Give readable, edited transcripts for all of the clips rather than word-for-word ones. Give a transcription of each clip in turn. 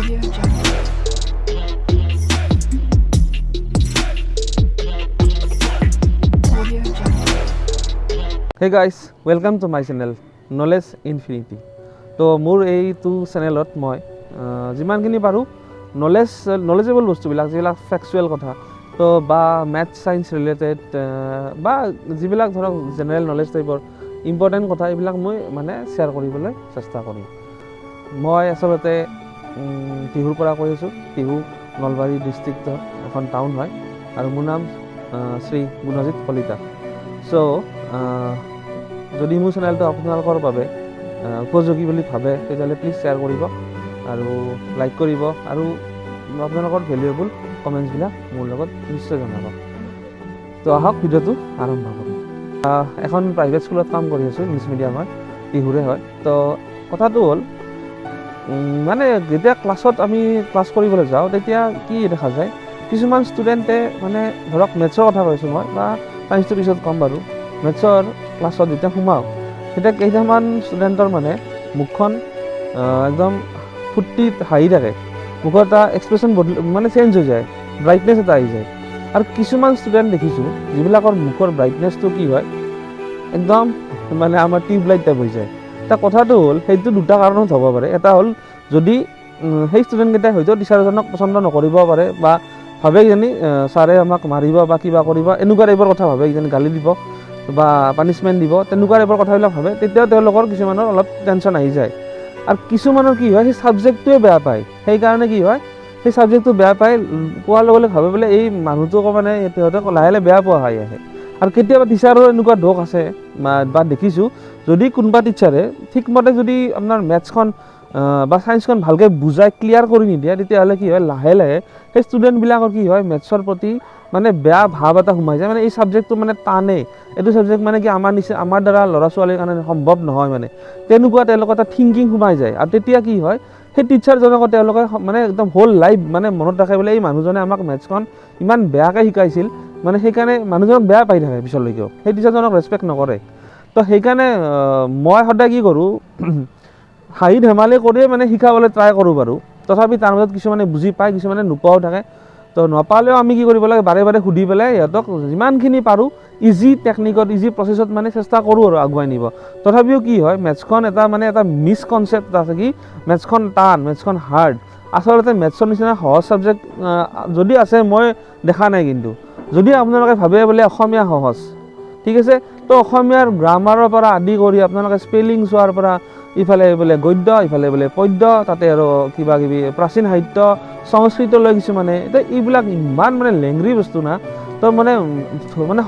Audio Jungle. Audio Jungle. Hey guys, welcome to my channel Knowledge Infinity. তো মোৰ এইটো চেনেলত মই যিমানখিনি পাৰোঁ নলেজেবল বস্তুবিলাক, যিবিলাক ফেকচুৱেল কথা তো বা মেথছ ছায়েন্স ৰিলেটেড বা যিবিলাক ধৰক জেনেৰেল নলেজ টাইপৰ ইম্পৰ্টেণ্ট কথা, এইবিলাক মই মানে শ্বেয়াৰ কৰিবলৈ চেষ্টা কৰিম। মই আচলতে টিহুৰ পৰা কৈ আছোঁ। টিহু নলবাৰী ডিষ্ট্ৰিক্টৰ এখন টাউন হয় আৰু মোৰ নাম শ্ৰী গুণজিত কলিতা। চ' যদি মোৰ চেনেলটো আপোনালোকৰ বাবে উপযোগী বুলি ভাবে, তেতিয়াহ'লে প্লিজ শ্বেয়াৰ কৰিব আৰু লাইক কৰিব আৰু আপোনালোকৰ ভেলুৱেবল কমেণ্টছবিলাক মোৰ লগত নিশ্চয় জনাব। তো আহক, ভিডিঅ'টো আৰম্ভ কৰোঁ। এখন প্ৰাইভেট স্কুলত কাম কৰি আছোঁ, ইংলিছ মিডিয়াম হয়, টিহুৰে হয়। তো কথাটো হ'ল, মানে যেতিয়া ক্লাছত আমি ক্লাছ কৰিবলৈ যাওঁ, তেতিয়া কি দেখা যায়, কিছুমান ষ্টুডেণ্টে মানে ধৰক মেথছৰ কথা কৈছোঁ মই বা ছায়েন্সটোৰ পিছত ক'ম বাৰু, মেথছৰ ক্লাছত যেতিয়া সোমাওঁ তেতিয়া কেইটামান ষ্টুডেণ্টৰ মানে মুখখন একদম ফূৰ্তিত হাঁহি থাকে, মুখৰ এটা এক্সপ্ৰেশ্যন বদলি মানে চেঞ্জ হৈ যায়, ব্ৰাইটনেছ এটা আহি যায়। আৰু কিছুমান ষ্টুডেণ্ট দেখিছোঁ যিবিলাকৰ মুখৰ ব্ৰাইটনেছটো কি হয়, একদম মানে আমাৰ টিউবলাইট টাইপ হৈ যায়। এতিয়া কথাটো হ'ল, সেইটো দুটা কাৰণত হ'ব পাৰে। এটা হ'ল যদি সেই ষ্টুডেণ্টকেইটাই হয়তো টিচাৰজনক পচন্দ নকৰিব পাৰে বা ভাবে কিজানি ছাৰে আমাক মাৰিব বা কিবা কৰিব, এনেকুৱা টাইপৰ কথা ভাবে, কিজানি গালি দিব বা পানিছমেণ্ট দিব, তেনেকুৱা টাইপৰ কথাবিলাক ভাবে, তেতিয়াও তেওঁলোকৰ কিছুমানৰ অলপ টেনশ্যন আহি যায়। আৰু কিছুমানৰ কি হয়, সেই ছাবজেক্টটোৱে বেয়া পায়, সেইকাৰণে কি হয়, সেই ছাবজেক্টটো বেয়া পায় কোৱাৰ লগে লগে ভাবে বোলে এই মানুহটোকো মানে সিহঁতে লাহে লাহে বেয়া পোৱা হৈ আহে। আৰু কেতিয়াবা টিচাৰৰ এনেকুৱা দোষ আছে বা দেখিছোঁ, যদি কোনোবা টিচাৰে ঠিকমতে যদি আপোনাৰ মেথছখন বা ছায়েন্সখন ভালকৈ বুজাই ক্লিয়াৰ কৰি নিদিয়ে, তেতিয়াহ'লে কি হয়, লাহে লাহে সেই ষ্টুডেণ্টবিলাকৰ কি হয়, মেথছৰ প্ৰতি মানে বেয়া ভাৱ এটা সোমাই যায়, মানে এই ছাবজেক্টটো মানে টানেই, এইটো ছাবজেক্ট মানে কি আমাৰ নিচিনা আমাৰ দ্বাৰা ল'ৰা ছোৱালীৰ কাৰণে সম্ভৱ নহয়, মানে তেনেকুৱা তেওঁলোকৰ এটা থিংকিং সোমাই যায়। আৰু তেতিয়া কি হয়, সেই টিচাৰজনকো তেওঁলোকে মানে একদম হোল লাইফ মানে মনত ৰাখে বোলে এই মানুহজনে আমাক মেথছখন ইমান বেয়াকৈ শিকাইছিল, মানে সেইকাৰণে মানুহজনক বেয়া পাই থাকে পিছলৈকেও, সেই টিচাৰজনক ৰেচপেক্ট নকৰে। তো সেইকাৰণে মই সদায় কি কৰোঁ, হাঁহি ধেমালি কৰিয়ে মানে শিকাবলৈ ট্ৰাই কৰোঁ বাৰু, তথাপি তাৰ মাজত কিছুমানে বুজি পায়, কিছুমানে নোপোৱাও থাকে। তো নাপালেও আমি কি কৰিব লাগে, বাৰে বাৰে সুধি পেলাই সিহঁতক যিমানখিনি পাৰোঁ ইজি টেকনিকত, ইজি প্ৰচেছত মানে চেষ্টা কৰোঁ আৰু আগুৱাই নিব। তথাপিও কি হয়, মেথছখন এটা মানে এটা মিছকনচেপ্ট আছে কি মেথছখন টান, মেথছখন হাৰ্ড। আচলতে মেথছৰ নিচিনা সহজ ছাবজেক্ট যদি আছে মই দেখা নাই, কিন্তু যদি আপোনালোকে ভাবে বোলে অসমীয়া সহজ, ঠিক আছে, তো অসমীয়াৰ গ্ৰামাৰৰ পৰা আদি কৰি আপোনালোকে স্পেলিং চোৱাৰ পৰা ইফালে বোলে গদ্য, ইফালে বোলে পদ্য, তাতে আৰু কিবা কিবি প্ৰাচীন সাহিত্য, সংস্কৃতলৈ কিছুমানে, এতিয়া এইবিলাক ইমান মানে লেংৰি বস্তু না, তো মানে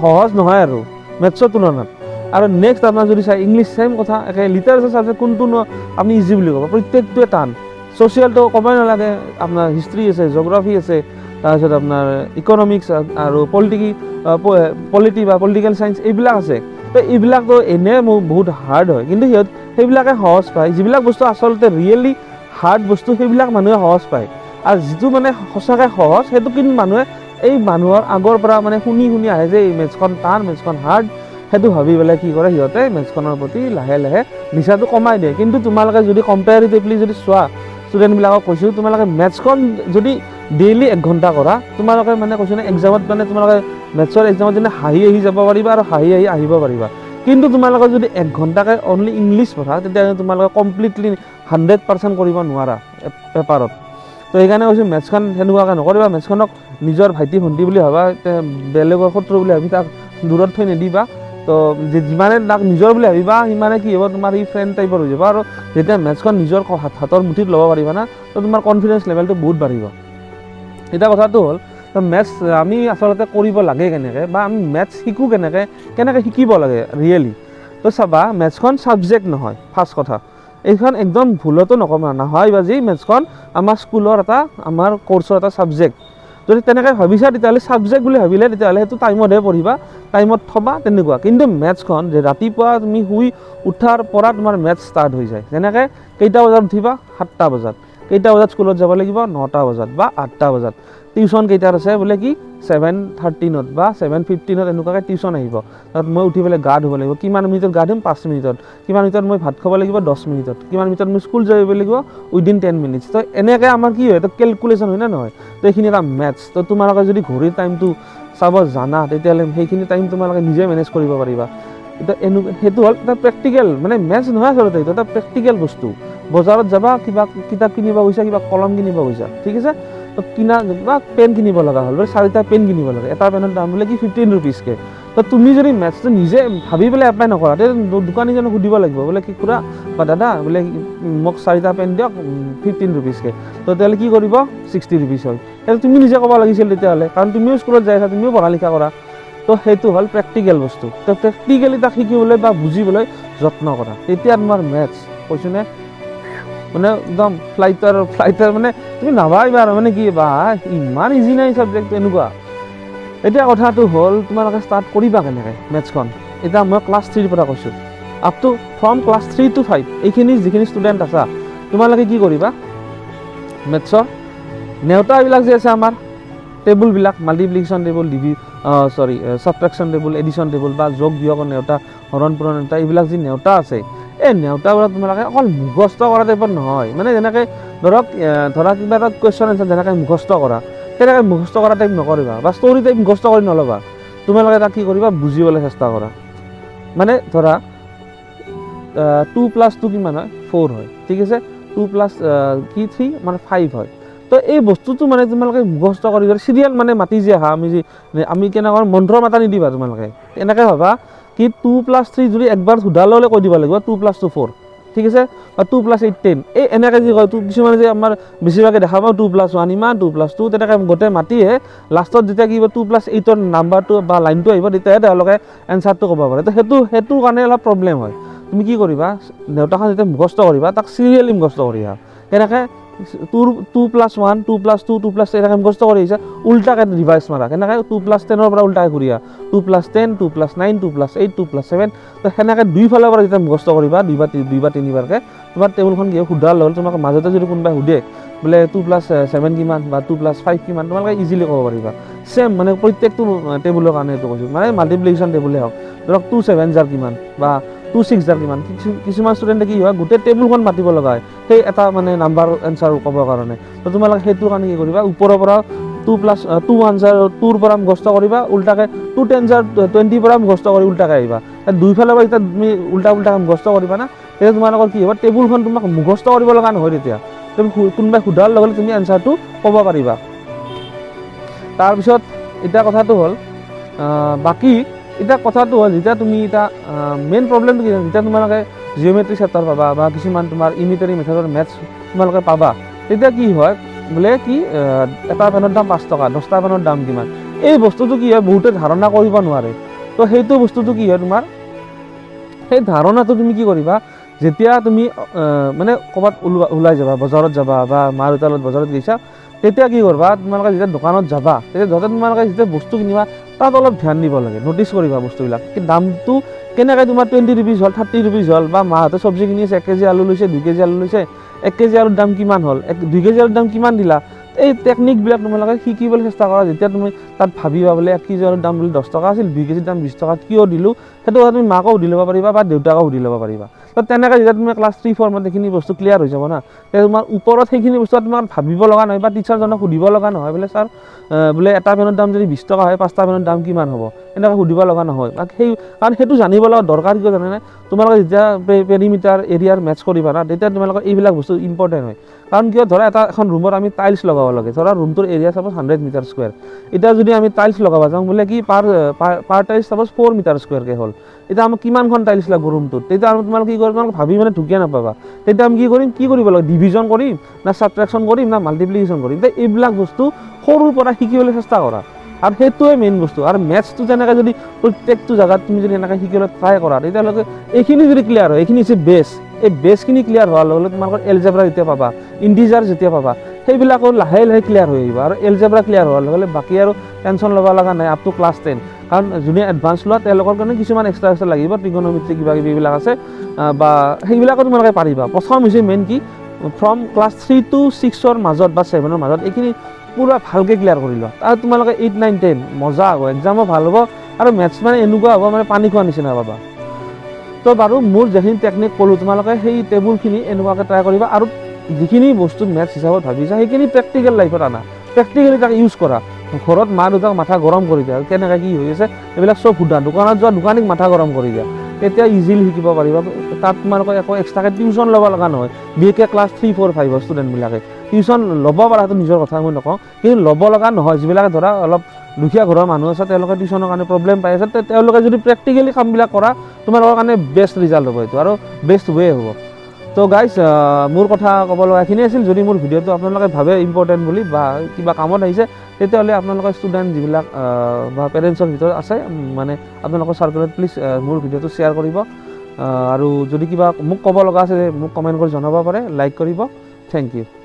সহজ নহয় আৰু মেথছৰ তুলনাত। আৰু নেক্সট আপোনাৰ যদি চাই ইংলিছ, ছেইম কথা, একে লিটাৰেচাৰ ছাবজেক্ট কোনটো আপুনি ইজি বুলি ক'ব, প্ৰত্যেকটোৱে টান। ছ'চিয়েলটো ক'বই নালাগে, আপোনাৰ হিষ্ট্ৰী আছে, জিঅ'গ্ৰাফী আছে, তাৰপিছত আপোনাৰ ইকনমিক্স আৰু পলিটি বা পলিটিকেল চায়েন্স এইবিলাক আছে। তো এইবিলাকতো এনেই মোৰ বহুত হাৰ্ড হয়, কিন্তু সিহঁত সেইবিলাকে সহজ পায়। যিবিলাক বস্তু আচলতে ৰিয়েলি হাৰ্ড বস্তু সেইবিলাক মানুহে সহজ পায়, আৰু যিটো মানে সঁচাকৈ সহজ সেইটো কিন্তু মানুহে এই মানুহৰ আগৰ পৰা মানে শুনি শুনি আহে যে এই মেথছখন টান, মেথছখন হাৰ্ড, সেইটো ভাবি পেলাই কি কৰে সিহঁতে মেথছখনৰ প্ৰতি লাহে লাহে নিচাটো কমাই দিয়ে। কিন্তু তোমালোকে যদি কম্পেৰিটিভলি যদি চোৱা, ষ্টুডেণ্টবিলাকক কৈছোঁ, তোমালোকে মেথছখন যদি ডেইলি 1 ঘণ্টা কৰা, তোমালোকে মানে কৈছোঁ নে এক্সামত মানে তোমালোকে মেথছৰ এক্সামত যেনে হাঁহি আহি যাব পাৰিবা আৰু হাঁহি আহি আহিব পাৰিবা। কিন্তু তোমালোকে যদি 1 ঘণ্টাকৈ অনলি ইংলিছ পঢ়া, তেতিয়াহ'লে তোমালোকে কমপ্লিটলি 100% কৰিব নোৱাৰা পেপাৰত। তো সেইকাৰণে কৈছোঁ মেথছখন সেনেকুৱাকৈ নকৰিবা, মেথছখনক নিজৰ ভাইটি ভণ্টি বুলি ভাবা, বেলেগৰ শত্ৰু বুলি ভাবি তাক দূৰত থৈ নিদিবা। তো যিমানে তাক নিজৰ বুলি ভাবিবা সিমানে কি হ'ব, তোমাৰ সি ফ্ৰেণ্ড টাইপৰ হৈ যাব। আৰু যেতিয়া মেথছখন নিজৰ হাতৰ মুঠিত ল'ব পাৰিবা না, তো তোমাৰ কনফিডেঞ্চ লেভেলটো বহুত বাঢ়িব। এতিয়া কথাটো হ'ল, তো মেথছ আমি আচলতে কৰিব লাগে কেনেকৈ বা আমি মেথছ শিকোঁ কেনেকৈ, কেনেকৈ শিকিব লাগে ৰিয়েলি। তো চাবা, মেথছখন ছাবজেক্ট নহয়, ফাৰ্ষ্ট কথা এইখন একদম ভুলতো নক'বা, নাভাবিবা যে মেথছখন আমাৰ স্কুলৰ এটা, আমাৰ কৰ্চৰ এটা ছাবজেক্ট। যদি তেনেকৈ ভাবিছা তেতিয়াহ'লে ছাবজেক্ট বুলি ভাবিলে তেতিয়াহ'লে সেইটো টাইমতহে পঢ়িবা, টাইমত থ'বা তেনেকুৱা। কিন্তু মেথছখন যে ৰাতিপুৱা তুমি শুই উঠাৰ পৰা তোমাৰ মেথছ ষ্টাৰ্ট হৈ যায়। যেনেকৈ কেইটা বজাত উঠিবা, 7টা বজাত। কেইটা বজাত স্কুলত যাব লাগিব? 9টা বজাত বা 8টা বজাত। টিউশ্যন কেইটাত আছে? বোলে কি 7:13ত বা 7:15ত এনেকুৱাকৈ টিউশ্যন আহিব। তাত মই উঠি পেলাই গা ধুব লাগিব। কিমান মিনিটত গা ধুম? 5 মিনিটত। কিমান মিনিটত মই ভাত খাব লাগিব? 10 মিনিটত। কিমান মিনিটত মই স্কুল যাব লাগিব? Within 10 minutes. তো এনেকৈ আমাৰ কি হয়, এইটো কেলকুলেশ্যন হয় নে নহয়? তো এইখিনি এটা মেথছ। তো তোমালোকে যদি ঘড়ীৰ টাইমটো চাব জানা, তেতিয়াহ'লে সেইখিনি টাইম তোমালোকে নিজে মেনেজ কৰিব পাৰিবা। এতিয়া এনেকুৱা সেইটো হ'ল এটা প্ৰেক্টিকেল, মানে মেথছ নহয় আচলতে, এইটো এটা প্ৰেক্টিকেল বস্তু। বজাৰত যাবা, কিবা কিতাপ কিনিব গৈছা, কিবা কলম কিনিব গৈছা, ঠিক আছে? তো কিনা বা পেন কিনিব লগা হ'ল, বোলে 4টা পেন কিনিব লাগে, এটা পেনৰ দাম বোলে কি 15 ৰুপিজকৈ। তো তুমি যদি মেথছটো নিজে ভাবি পেলাই এপ্লাই নকৰা, তেতিয়া দোকানীজনক সুধিব লাগিব, বোলে কি খুৰা বা দাদা, বোলে মোক 4টা পেন দিয়ক 15 ৰুপিজকৈ। তো তেতিয়াহ'লে কি কৰিব? 60 ৰুপিজ হয়। সেইটো তুমি নিজে ক'ব লাগিছিল তেতিয়াহ'লে, কাৰণ তুমিও স্কুলত যাই আছা, তুমিও পঢ়া লিখা কৰা। তো সেইটো হ'ল প্ৰেক্টিকেল বস্তু। তো প্ৰেক্টিকেলি তাক শিকিবলৈ বা বুজিবলৈ যত্ন কৰা, তেতিয়া তোমাৰ মেথছ কৈছোনে মানে একদম ফ্লাইটৰ মানে তুমি নাভাবিবা আৰু, মানে কি বা ইমান ইজি নাই ছাবজেক্টটো এনেকুৱা। এতিয়া কথাটো হ'ল তোমালোকে ষ্টাৰ্ট কৰিবা কেনেকৈ মেথছখন? এতিয়া মই ক্লাছ 3ৰ পৰা কৈছোঁ, up to from class 3 to 5 এইখিনি যিখিনি ষ্টুডেণ্ট আছা, তোমালোকে কি কৰিবা, মেথছৰ নেওতাবিলাক যে আছে আমাৰ টেবুলবিলাক, multiplication table, sorry subtraction table, addition table বা যোগ বিয়োগৰ নেওতা, হৰণ পূৰণ নেওতা, এইবিলাক যি নেওতা আছে, এই নেওতাবিলাক তোমালোকে অকল মুখস্থ কৰা টাইপত নহয়, মানে যেনেকৈ ধৰক ধৰা কিবা এটা কুৱেশ্যন এনচাৰ যেনেকৈ মুখস্থ কৰা, তেনেকৈ মুখস্থ কৰা টাইপ নকৰিবা বা ষ্টৰি টাইপ মুখস্থ কৰি নল'বা। তোমালোকে তাক কি কৰিবা, বুজিবলৈ চেষ্টা কৰা। মানে ধৰা 2 প্লাছ 2 কিমান হয়? 4 হয়, ঠিক আছে? 2 প্লাছ কি 3 মানে 5 হয়। তো এই বস্তুটো মানে তোমালোকে মুখস্থ কৰি চিৰিয়েল মানে মাতি যে আহা, আমি কেনেকুৱা মন্ত্ৰ মাতা নিদিবা। তোমালোকে এনেকৈ ভাবা কি 2 প্লাছ 3 যদি একবাৰ সোধাৰ লগে কৈ দিব লাগিব 2 প্লাছ 2 4, ঠিক আছে? বা 2 প্লাছ 8 10, এই এনেকৈ যি কয়, কিছুমানে যে আমাৰ বেছিভাগে দেখা পাওঁ 2 প্লাছ 1 ইমান, 2 প্লাছ 2, তেনেকৈ গোটেই মাতিয়ে লাষ্টত যেতিয়া কি 2 প্লাছ 8ৰ নাম্বাৰটো বা লাইনটো আহিব, তেতিয়াহে তেওঁলোকে এনচাৰটো ক'ব পাৰে। তো সেইটো কাৰণে অলপ প্ৰব্লেম হয়। তুমি কি কৰিবা, নেওতাখন যেতিয়া মুখস্থ কৰিবা, তাক চিৰিয়েলি মুখস্থ কৰি আহা। কেনেকৈ? 2 প্লাছ 1, 2 প্লাছ 2, 2 প্লাছ এনেকৈ মুখস্থ কৰি আহিছা, উল্টাকৈ ৰিভাৰ্চ মাৰা। কেনেকৈ? 2 প্লাছ 10ৰ পৰা উল্টাকৈ ঘূৰি আহা, 2 প্লাছ 10, 2 প্লাছ 9, 2 প্লাছ 8, 2 প্লাছ 7। তো সেনেকৈ দুইফালৰ পৰা যেতিয়া মুখস্থ কৰিবা, দুই বা তিনিবাৰকৈ, তোমাৰ টেবুলখন কি সোধাৰ লগত তোমাক মাজতে যদি কোনোবাই সোধে বোলে 2 প্লাছ 7 কিমান বা 2 প্লাছ 5 কিমান, তোমালোকে ইজিলি ক'ব পাৰিবা। ছেম মানে প্ৰত্যেকটো টেবুলৰ কাৰণে এইটো কৈছোঁ, মানে মাল্টিপ্লিকেশ্যন টেবুলেই হওক, ধৰক 2 7 জাৰ কিমান বা 2 6 জাৰ কিমান। কিছুমান ষ্টুডেণ্টে কি হয়, গোটেই টেবুলখন মাতিব লগা হয় সেই এটা মানে নাম্বাৰ এনচাৰ ক'বৰ কাৰণে। তো তোমালোকে সেইটোৰ কাৰণে কি কৰিবা, ওপৰৰ পৰা 2 প্লাছ 2 1 জাৰ 2ৰ পৰা মুখস্থ কৰিবা, উল্টাকৈ 2 10 জাৰ 20ৰ পৰা মুখস্থ কৰি উল্টাকৈ আহিবা। দুইফালৰ পৰা যেতিয়া তুমি উল্টা উল্টাকৈ মুখস্থ কৰিবা না, তেতিয়া তোমালোকৰ কি হ'ব, টেবুলখন তোমাক মুখস্থ কৰিব লগা নহয়। তেতিয়া তুমি কোনোবাই সোধাৰ লগে লগে তুমি এনচাৰটো ক'ব পাৰিবা। তাৰপিছত এতিয়া কথাটো হ'ল, বাকী এতিয়া কথাটো হ'ল, যেতিয়া তুমি এতিয়া মেইন প্ৰব্লেমটো কি, যেতিয়া তোমালোকে জিঅ'মেট্ৰি চেপ্টাৰ পাবা বা কিছুমান তোমাৰ ইউনিটাৰী মেথডৰ মেথছ তোমালোকে পাবা, তেতিয়া কি হয়, বোলে কি এটা পেনৰ দাম 5 টকা, 10টা পেনৰ দাম কিমান, এই বস্তুটো কি হয় বহুতে ধাৰণা কৰিব নোৱাৰে। তো সেইটো বস্তুটো কি হয়, তোমাৰ সেই ধাৰণাটো তুমি কি কৰিবা, যেতিয়া তুমি মানে ক'ৰবাত ওলাই যাবা, বজাৰত যাবা বা মা দেউতাৰ লগত বজাৰত গৈছা, তেতিয়া কি কৰিবা, তোমালোকে যেতিয়া দোকানত যাবা, তেতিয়া য'তে তোমালোকে যেতিয়া বস্তু কিনিবা তাত অলপ ধ্যান দিব লাগে, ন'টিছ কৰিবা বস্তুবিলাক কি দামটো কেনেকৈ তোমাৰ 20 ৰুপিজ হ'ল, 30 ৰুপিজ হ'ল, বা মাহঁতে চব্জি কিনি আছে, 1 কেজি আলু লৈছে, 2 কেজি আলু লৈছে, 1 কেজি আলুৰ দাম কিমান হ'ল, 2 কেজি আলুৰ দাম কিমান দিলা, এই টেকনিকবিলাক তোমালোকে শিকিবলৈ চেষ্টা কৰা। যেতিয়া তুমি তাত ভাবিবা বোলে 1 কেজি আলুৰ দাম বোলে 10 টকা আছিল, 2 কেজিৰ দাম 20 টকা কিয় দিলোঁ, সেইটো কথা তুমি মাকো সুধি ল'ব পাৰিবা বা দেউতাকো সুধি ল'ব পাৰিবা। তো তেনেকৈ যেতিয়া তুমি ক্লাছ 3 4 মানত সেইখিনি বস্তু ক্লিয়াৰ হৈ যাব না, তেতিয়া তোমাৰ ওপৰত সেইখিনি বস্তু তোমাক ভাবিব লগা নহয় বা টিচাৰজনক সুধিব লগা নহয়, বোলে ছাৰ, বোলে এটা পেনৰ দাম যদি 20 টকা হয়, 5টা পেনৰ দাম কিমান হ'ব, এনেকৈ সুধিব লগা নহয়। বা সেই কাৰণ সেইটো জানিব লগা দৰকাৰ কিয় জানেনে, তোমালোকে যেতিয়া পেৰিমিটাৰ এৰিয়াৰ মেথছ কৰিবা না, তেতিয়া তোমালোকৰ এইবিলাক বস্তু ইম্পৰ্টেণ্ট হয়। কাৰণ কিয়, ধৰা এখন ৰুমত আমি টাইলছ লগাব লাগে, ধৰা ৰুমটোৰ এৰিয়া চাপ'জ 100 মিটাৰ স্কুৱেৰ, এতিয়া যদি আমি টাইলছ লগাব যাওঁ, বোলে কি পাৰ টাইলছ চাপ'জ 4 মিটাৰ স্কুৱেৰকৈ হ'ল, এতিয়া আমাক কিমানখন টাইলছ লাগিব ৰুমটোত, তেতিয়া আমি তোমালোকে কি কৰিম, তোমালোকে ভাবি মানে ঢুকিয়ে নাপাবা। তেতিয়া আমি কি কৰিম, কি কৰিব লাগিব, ডিভিজন কৰিম না ছাবট্ৰেকশ্যন কৰিম না মাল্টিপ্লিকেশ্যন কৰিম। এতিয়া এইবিলাক বস্তু সৰুৰ পৰা শিকিবলৈ চেষ্টা কৰা, আৰু সেইটোৱে মেইন বস্তু। আৰু মেথছটো যেনেকৈ যদি প্ৰত্যেকটো জেগাত তুমি যদি এনেকৈ শিকিবলৈ ট্ৰাই কৰা, তেতিয়াহ'লে এইখিনি যদি ক্লিয়াৰ হয়, এইখিনি হৈছে বেছ, এই বেছখিনি ক্লিয়াৰ হোৱাৰ লগে লগে তোমালোকৰ এলজেব্ৰা যেতিয়া পাবা, ইণ্টিজাৰ যেতিয়া পাবা, সেইবিলাকো লাহে লাহে ক্লিয়াৰ হৈ আহিব। আৰু এলজেব্ৰা ক্লিয়াৰ হোৱাৰ লগে লগে বাকী আৰু টেনশ্যন ল'ব লগা নাই আপ টু ক্লাছ 10। কাৰণ যোনে এডভান্স লোৱা তেওঁলোকৰ কাৰণে কিছুমান এক্সট্ৰা এক্সট্ৰা লাগিব, ট্ৰিগন'মেট্ৰি কিবা কিবি এইবিলাক আছে, বা সেইবিলাকো তোমালোকে পাৰিবা। প্ৰথম হৈছে মেইন কি ফ্ৰম ক্লাছ 3 টু 6ৰ মাজত বা 7ৰ মাজত এইখিনি পূৰা ভালকৈ ক্লিয়াৰ কৰি লোৱা। আৰু তোমালোকে 8, 9, 10 মজা হ'ব, এক্সামো ভাল হ'ব আৰু মেথছ মানে এনেকুৱা হ'ব, মানে পানী খোৱা নিচিনা পাবা। তো বাৰু মোৰ যিখিনি টেকনিক ক'লোঁ, তোমালোকে সেই টেবুলখিনি এনেকুৱাকৈ ট্ৰাই কৰিবা আৰু যিখিনি বস্তু মেথছ হিচাপত ভাবিছা সেইখিনি প্ৰেক্টিকেল লাইফত আনা, প্ৰেক্টিকেলি তাক ইউজ কৰা। ঘৰত মা দেউতাক মাথা গৰম কৰি দিয়া, কেনেকৈ কি হৈ আছে এইবিলাক চব সোধা, দোকানত যোৱা দোকানীক মাথা গৰম কৰি দিয়া, তেতিয়া ইজিলি শিকিব পাৰিবা। তাত তোমালোকে একো এক্সট্ৰাকৈ টিউশ্যন ল'ব লগা নহয়। বিশেষকৈ ক্লাছ 3, 4, 5ৰ ষ্টুডেণ্টবিলাকে টিউশ্যন ল'ব পৰাটো নিজৰ কথা মই নকওঁ, কিন্তু ল'ব লগা নহয়। যিবিলাকে ধৰা অলপ দুখীয়া ঘৰৰ মানুহ আছে, তেওঁলোকে টিউশ্যনৰ কাৰণে প্ৰব্লেম পাই আছে, তেওঁলোকে যদি প্ৰেক্টিকেলি কামবিলাক কৰা, তোমালোকৰ কাৰণে বেষ্ট ৰিজাল্ট হ'ব এইটো আৰু বেষ্ট ৱে হ'ব। তো গাইজ, মোৰ কথা ক'ব লগাখিনি আছিল। যদি মোৰ ভিডিঅ'টো আপোনালোকে ভাবে ইম্পৰ্টেণ্ট বুলি বা কিবা কামত আহিছে, তেতিয়াহ'লে আপোনালোকৰ ষ্টুডেণ্ট যিবিলাক বা পেৰেণ্টছৰ ভিতৰত আছে, মানে আপোনালোকৰ চাৰ্কেলত প্লিজ মোৰ ভিডিঅ'টো শ্বেয়াৰ কৰিব। আৰু যদি কিবা মোক ক'ব লগা আছে, মোক কমেণ্ট কৰি জনাব পাৰে, লাইক কৰিব। Thank you.